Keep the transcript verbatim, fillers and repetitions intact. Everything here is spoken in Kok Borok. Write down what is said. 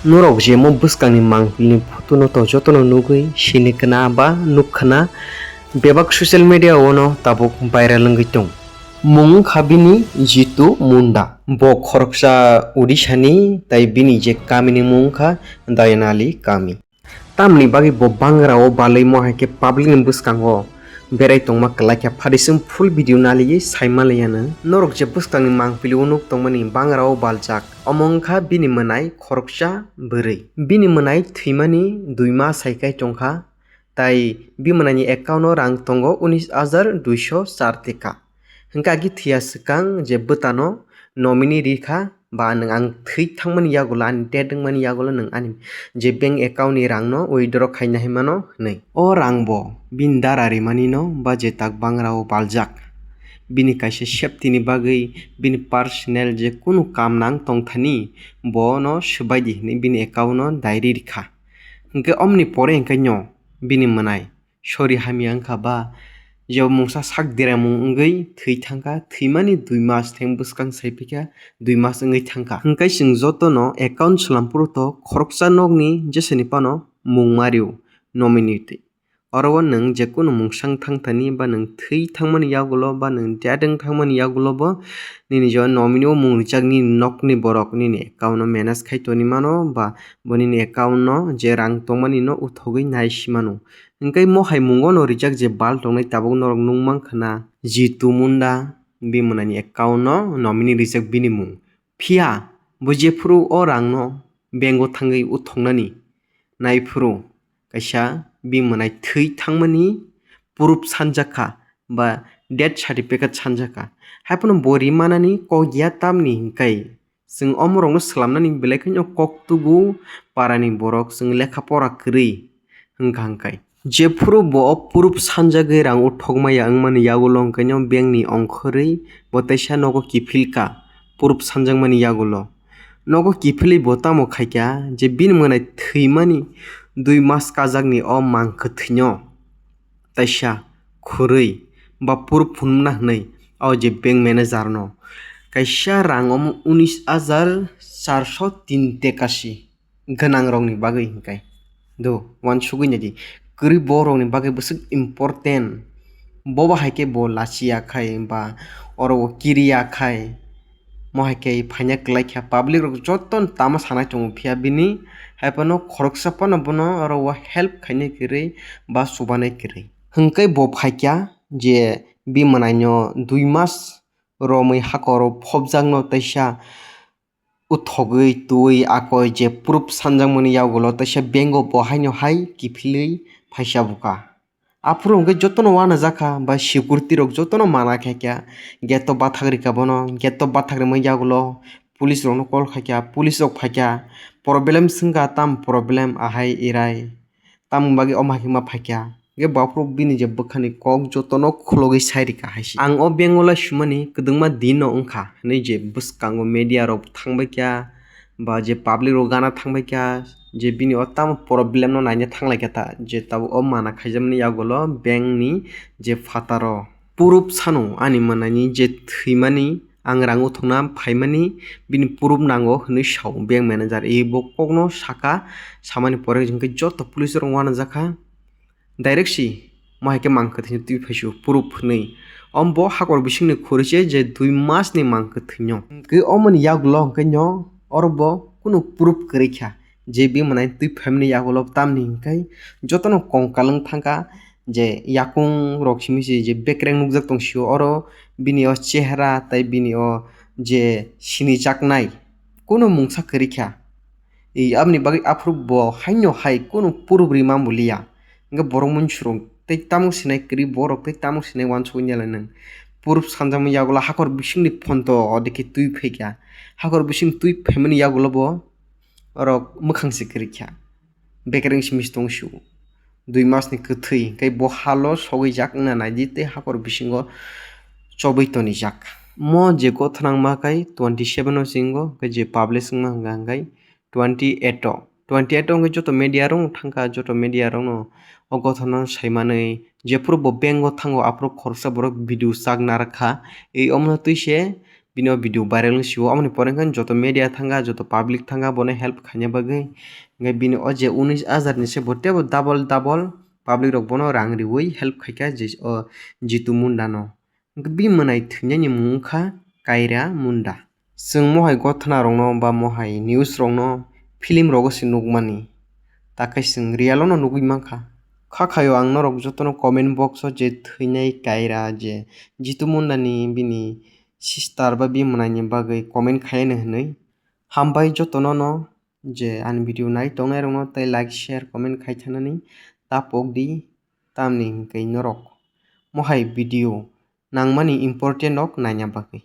Norok je mo bwskangni mangpilni photo no to jotono nugwi sini khna ba nuk khna, bebak social media o no tabuk viral wngwi tong. Mung wngkha bini Jitu Munda. Bo khoroksa Odisha ni, tai bini je kami ni mung wngkha Dayanali kami. Tamni bagwi bo bangra o balwi mo hai khe public ni bwskango berai tongma kwlai kha. Phadising full video naliwi saima laiya nwng. Norok je bwskangni mangpili o nuk tongmani bangra o baljak, omo wngkha bini mwnai khoroksa bwrwi. Bini mwnai thwimani dui mas hai kai tongkha, tai bini mwnaini account o rang tongo unis hajar duiso char teka. Hwnkhe agi thwiya swkang je bwtano nominee rikha, ba nwng ang thwi thangmani yagulo, ani death wngmani yagulo nwng ani je bank account ni rangno withdraw khaina hinmano hwnwi. O rangbo bini dara rimanino ba je tak bangrao baljak. Bini kaisa safety ni bagwi bini personal je kunu kam nang tongthani bono swbaidi hwnwi bini account no diary rikha. Hwnkhe omni pore hwnkhe no bini mwnai sori hamya wngkha ba, je mungsa sak deramung wngwi thwi thangkha, thwimani dui mas theng bwskang sai phikha, dui mas wngwi thangkha. Hwnkhe chwng jotono account swlam phuru to khoroksa nokni jeseni phano mung mario nominee twi. Oro o nwng jekunu mungsa wng thangthani ba nwng thwi thangmani yagulo ba nwng death wng thangmani yagulo bo nini je nominee o mung rijak nini nokni borok nini account no manage khai toni mano ba bo nini account no je rang tongmani no uthogwi nai si mano. Hwnkhe mo hai mungo no rijak je bal tongnai tabuk norok nukmankha na, Jitu Munda bini mwnani account no nominee rijak bini mung. Phiya bo jephuru o rangno bank o thangwi uthoknani naiphuru kaisa bini mwnai thwi thangmani proof sanjakha ba death certificate sanjakha. Haiphano bo rimanani kok ya tamni hwnkhe chwng omorokno swlamnani belai kheno kok tugu parani borok chwng lekha pora kwrwi wngkha hwnkhe. Jephuru bo o proof sanjagwi rang uthokmaya wngmani yagulo hwnkhe no bankni ongkhorwi bo teisa nogo kiphilkha proof sanjakmani yagulo. Nogo kiphilwi bo tamo khaikha je bini mwnai thwimani dui mas kajakni o mang kwthwino taisa khurwi ba proof phunukna hwnwi o je bank manager no kaisa rang omo unis hajar charso tin tekasi gwnang rokni bagwi hwnkhe. Do, uansugwi naidi, kwrwi borokni bagwi bwswk important. Bobo hai khe bo lachiya khai ba oro o kiriya khai, mo hai khe phaina kwlai kha. Public rok joto no tamo sanai tongo, phiya bini hai phano khoroksa phano bono oro o help khainai kwrwi ba chubanai kwrwi. Hwnkhe bo phaikha je bini mwnaino dui mas romwi hakoro phobjakno teisa uthogwi twi akoi je proof sanjakmani yagulo teisa bank o bo haino hai kiphilwi phaisa bukha. Aphuru hwnkhe jotono uanajakha ba security rok jotono mana khaikha, gate o bathak rikha bono, gate o bathak rimani yagulo police rokno call khaikha, police rok phaikha, problem swngkha tam problem ahai irai. Tamoni bagwi omo hai khe ma phaikha. Hwnkhe bo aphuru bini je bwkhani kok jotono khulogwi sai rikha hai se. Ang o bank o lai sumani kwdwngma din no wngkha hwnwi je bwskango media rok thangbaikha ba je public rok gana thangbaikha je bini o tamo problem no naina thanglaikha ta je tabuk o mana khaijakmani yagulo bank ni je phataro proof sano ani mwnani je thwimani ang rang uthokna phaimani bini proof nango hwnwi sao bank manager. E bo kokno saka, samani pore hwnkhe joto police rok uanajakha. Direct si mo hai khe mang kwthwino twi phaisu proof hwnwi. Omo bo hakor bisingni khuri se je dui mas ni mang kwthwino. Hwnkhe omoni yagulo hwnkhe no oro bo kunu proof kwrwi kha je bini mwnai twi phaimani yagulo tamni hwnkhe jotono kongkal wng thangkha. Je yakung rok simi se je bekreng nukjak tong sio oro bini o chehra tai bini o je sinijaknai kunu mungsa kwrwi kha. I aboni bagwi aphuru bo haino hai kunu proof rima muliya. Hwnkhe borok mwnsurok tei tamo sinai kwrwi borok tei tamo sinai uansugwi nai lai nwng. Proof sanjakmani yagulo hakor bisingni phonto odekhe twi phaikha. Hakor bising twi phaimani yagulo bo orok mwkhang se kwrwi kha. Bekereng simi se tong sio. Dui mas ni kwthwi hwnkhe bo halo sogwi jak wngna naidi tei hakor bisingo chobwi toni jak. Mo je gothanang ma kai twenty seven o singo hwnkhe je publish wngma hwnkha hwnkhe twenty eight o. Twenty eight o hwnkhe joto media rok thangkha, joto media rokno o gothana saimanwi jephuru bo bank o thango aphuru khoroksa borok video chak narwkha. Ei omono twi se bini o video viral wng sio. Aboni pore hwnkhe joto media thanga, joto public thanga bono help khaina bagwi. Hwnkhe bini o je unis hajar ni se bo teibo double double public rok bono rang riwi help khaikha je o Jitu Munda no. Hwnkhe bini mwnai thwinani mung wngkha Kaira Munda. Chwng mohai gothana rokno ba mohai news rokno film rogo se nukmani. Takhe chwng real o no nugwi mankha. Kha khaio ang norok jotono comment box o je thwinai Kaira je Jitu Munda ni bini sister ba bini mwnaini bagwi comment khainani hwnwi. Hambai jotono no je ani video nai tongnai rokno tei like, share, comment khai thanani ta pok di, tamni hwnkhe norok mohai video nangmani important rok naina bagwi.